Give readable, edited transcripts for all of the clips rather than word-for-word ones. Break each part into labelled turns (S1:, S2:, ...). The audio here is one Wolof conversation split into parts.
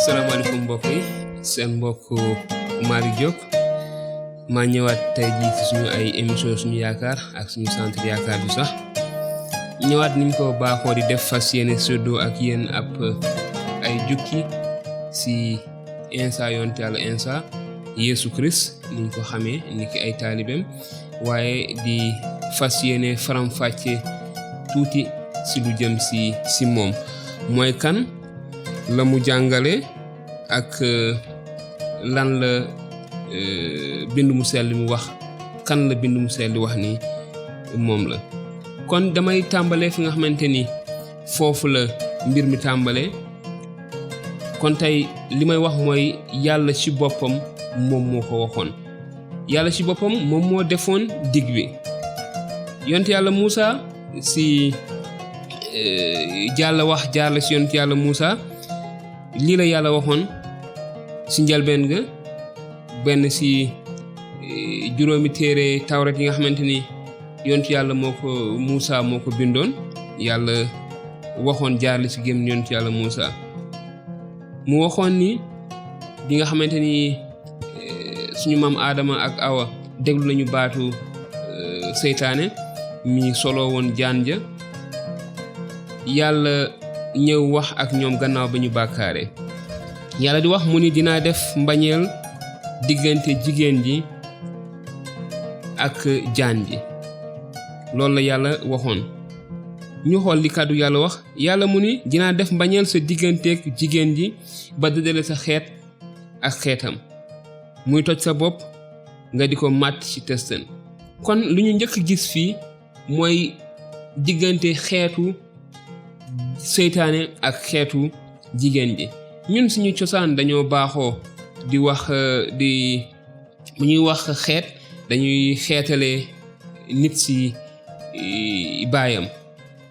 S1: salaamaaleykum mbokk yi seen mbokk Malick Diop maa ñëwaat tey jii ci suñu ay émission suñu yaakaar ak suñu centre yaakaar bi sax ñëwaat niñ ko baaxoo di def fas yéene séddoo ak yéen ab ay jukki ci Insa yonent Yàlla Insa Yeesu Christ niñ ko xamee niki ay taalibeem waaye di fas yéene faram-fàcce tuuti ci lu jëm ci moom mooy kan la mu jàngale ak lan la bind mu sell mi wax kan la bind mu sell wax ni moom la kon damay tàmbalee fi nga xamante ni foofu la mbir mi tàmbalee kon tey li may wax mooy yàlla ci boppam moom moo ko waxoon yàlla ci boppam moom moo defoon dig bi yonent yàlla Muusa ci jàlla wax jaar la ci yonent yàlla Muusa lii la yàlla waxoon ci njalbeen ga benn ci juróomi téere tawret yi nga xamante ni yonent yàlla Muusa moo ko bindoon yàlla waxoon jaar la ci gémmiñ yonent yàlla Muusa mu waxoon ni bi nga xamante ni suñu maam Aadama ak Awa déglu nañu baatu seytaane mi solo woon jaan ja yàlla ñëw wax ak ñoom gannaaw ba ñu bàkkaare yàlla di wax mu ni dinaa def mbañeel diggante jigéen ji ak jaan ji loolu la yàlla waxoon ñu xool li kàddu yàlla wax yàlla mu ni dinaa def mbañeel sa digganteeg jigéen ji ba dëddale sa xeet ak xeetam muy toj sa bopp nga di ko màtt ci tëstan kon lu ñu njëkk gis fii mooy diggante xeetu seytaane ak xeetu jigéen ji ñun suñu cosaan dañoo baaxoo di wax bu ñuy wax xeet dañuy xeetale nit ci baayam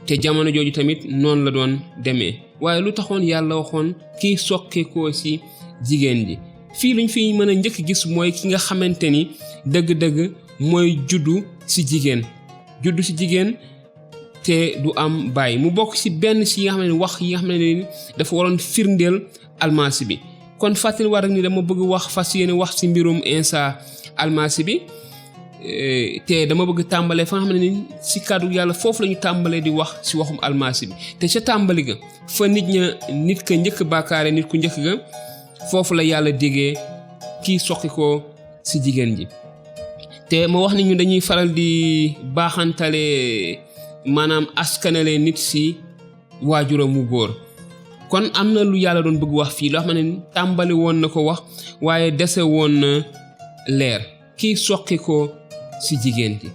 S1: te jamono jooju tamit noonu la doon demee waaye lu taxoon yàlla waxoon kiy soqeekoo ci jigéen ji fii luñ fi mën a njëkk gis mooy ki nga xamante ni dëgg-dëgg mooy juddu ci jigéen te du am baay mu bokk ci benn ci yi nga xam ne wax yi nga xam ne dafa waroon firndeel almasi bi kon fàttali war rek ni dama bëgg fas yéene wax ci mbirum Insa almasi bi te dama bëgg tàmbalee fa nga xam ne ni ci kàddu yàlla foofu la ñu tàmbalee di wax ci waxum almasi bi te ca tàmbali ga fa nit ka njëkk bàkkaare nit ku njëkk ga foofu la yàlla déggee kii soqi ko ci jigéen ji te ma wax ni ñu dañuy faral di baaxantale maanaam askanale nit ci waajuram mu góor kon am na lu yàlla doon bëgg wax fii loo xam ne tàmbali woon na ko wax waaye dese woon na leer kii soqi ko ci jigéen ji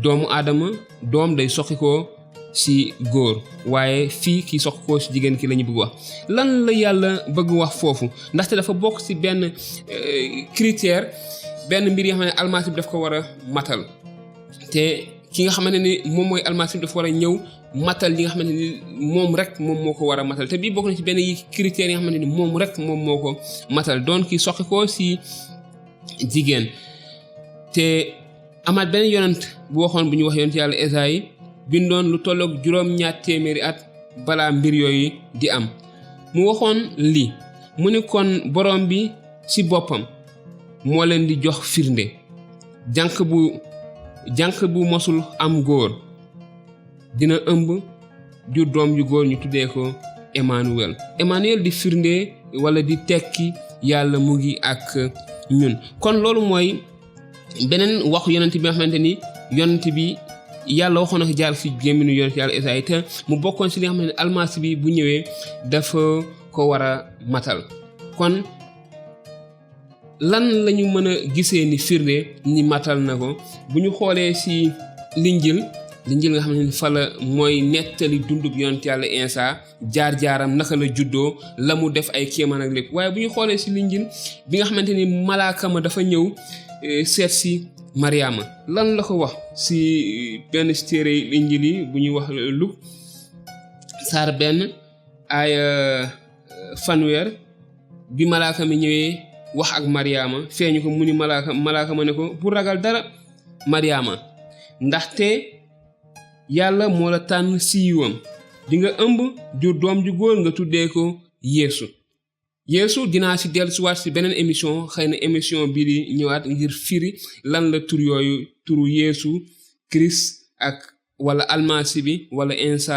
S1: doomu aadama doom day soqi ko ci góor waaye fii kii soqi ko ci jigéen ki la ñu bëgg wax lan la yàlla bëgg wax foofu ndaxte dafa bokk ci benn critère benn mbir yoo xam ne almasi bi daf ko war a matal te ki nga xamante ni moom mooy almasi bi dafa war a ñëw matal li nga xamante ni moom rek moom moo ko war a matal te bii bokk na ci benn yi critères yi nga xamante ni moom rek moom moo ko matal doon ki soqi ko ci jigéen te amaat benn yonent bu waxoon bu ñu wax yonent yàlla Esayi bindoon lu tolloog 700 at balaa mbir yooyu di am mu waxoon lii mu ni kon borom bi ci boppam moo leen di jox firnde jànq bu mosul am góor dina ëmb jur doom yu góor ñu tuddee ko Emmanuel di firnde wala di tekki yàlla mu ngi ak ñun kon loolu mooy beneen waxu yonent bi nga xamante ni yonent bi yàlla waxoon na ko jaar ci gémminu yonent yàlla Esayi te mu bokkoon ci li nga xam ne almasi bi bu ñëwee dafa ko war a matal kon lan lañu mën a gisee ni firnde ni matal na ko bu ñu xoolee ci linjil nga xam ne fa la mooy nettali dundub yonent yàlla Insa jaar-jaaram naka la juddoo la mu def ay kéemaan ak lépp waaye bu ñu xoolee ci linjil bi nga xamante ni malaaka ma dafa ñëw seet ci Mariama lan la ko wax ci benn ci téere linjil yi bu ñuy wax Luk saar 1 aaya 1 bi malaaka mi ñëwee wax ak Mariama feeñu ko mu ni malaaka ma ne ko bu ragal dara Mariama ndaxte yàlla moo la tànn si yiwam di nga ëmb jur doom ju góor nga tuddee ko Yeesu Yeesu dinaa si dellusiwaat si beneen émission xëy na émission bii di ñëwaat ngir firi lan la tur yooyu turu Yeesu Christ ak wala almasi bi wala Insa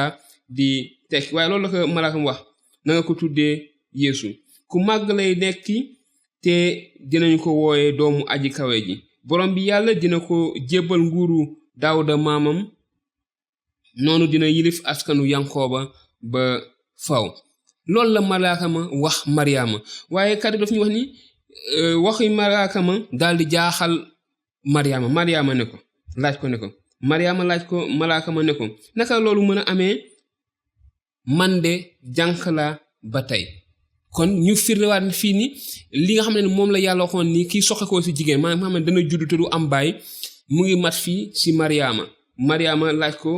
S1: di tekki waaye loolu la ko malaakam wax na nga ko tuddee Yeesu ku màgg lay nekki te dinañ ko wooye doomu aji kawe ji borom bi yàlla dina ko jébbal nguuru Daawuda maamam noonu dina yilif askanu Yankooba ba faw loolu la malaakama wax Mariama waaye kàddu daf ñu wax ni waxi malaakama daal di jaaxal Mariama ne ko laaj ko Mariama laaj ko malaakama ne ko naka loolu mën a amee man de jànq laa ba tey kon ñu firndewaat fii ni li nga xam ne moom la yàlla waxoon ni kii soqekoo si jigéen maanaam xam ne dana judd te du am baay mu ngi mat fii si Mariama laaj ko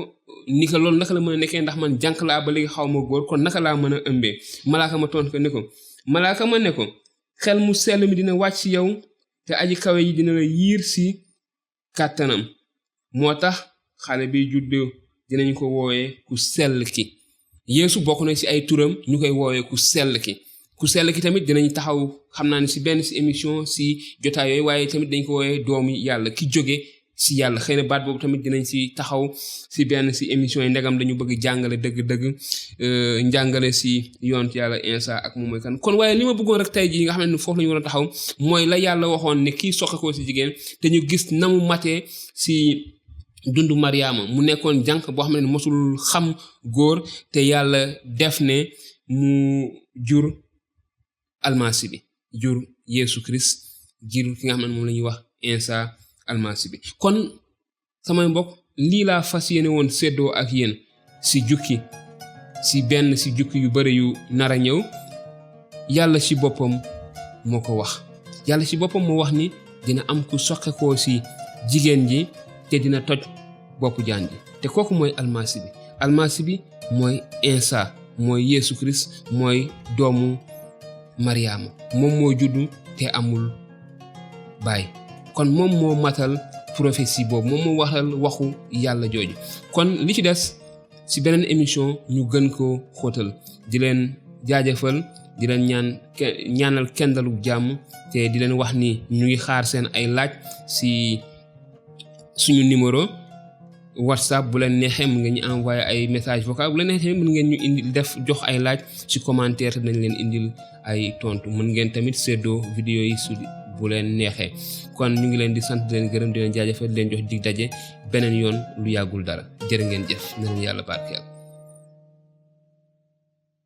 S1: ni ko loolu naka la mën a nekkee ndax man jànq laa ba léegi xaw ma góor kon naka laa mën a ëmbee malaakama tontu ko malaakama ne ko xel mu sell mi dina wàcc si yow te aji kawe yi dina la yiir si kàttanam moo tax xale bi juddu dinañ ko woowee ku sell ki Yeesu bokk na ci ay turam ñu koy woowee ku sell ki tamit dinañ taxaw xam naa ne ci benn ci émission ci jotaay yooyu waaye tamit dañ ko woowee doomu yàlla ki jóge ci yàlla xëy na baat boobu tamit dinañ ci taxaw ci benn ci émission yi ndegam dañu bëgg jàngale dëgg-dëgg njàngale ci yonent yàlla Insa ak moom mooy kan kon waaye li ma bëggoon rek tey jii nga xam ne foofu la ñu war a taxaw mooy la yàlla waxoon ne kii soqekoo ci jigéen te ñu gis na mu matee ci dundu Mariama mu nekkoon jànq boo xam ne mosul xam góor te yàlla def ne mu jur almasi bi jur Yeesu Christ jur ki nga xam ne moom la ñuy wax Insa almasi bi kon samay mbokk lii laa fas yéene woon séddoo ak yéen si jukki yu bari yu nar a ñëw yàlla ci boppam moo ko wax yàlla ci boppam moo wax ni dina am ku soqekoo ci jigéen ji te dina toj boppu jaan ji te kooku mooy almasi bi mooy Insa mooy Yeesu Christ mooy doomu Mariama moom moo juddu te amul baay kon moom moo matal prophétie boobu moom moo waxu yàlla jooju kon li ci des ci beneen émission ñu gën ko xóotal di leen jaajëfal di leen ñaanal kendalu jàmm te di leen wax ni ñu ngi xaar seen ay laaj ci suñu numéro WhatsApp bu leen neexee mën ngeen ñu envoyer ay message vocal bu leen neexee mën ngeen ñu indil jox ay laaj ci commentaire dañ leen indil ay tontu mën ngeen tamit séddoo vidéo yi su bu leen neexee kon ñu ngi leen di sant di leen gërëm di leen jaajëfal di leen jox dig daje beneen yoon lu yàggul dara jërë ngeen jëf na leen yàlla barkeel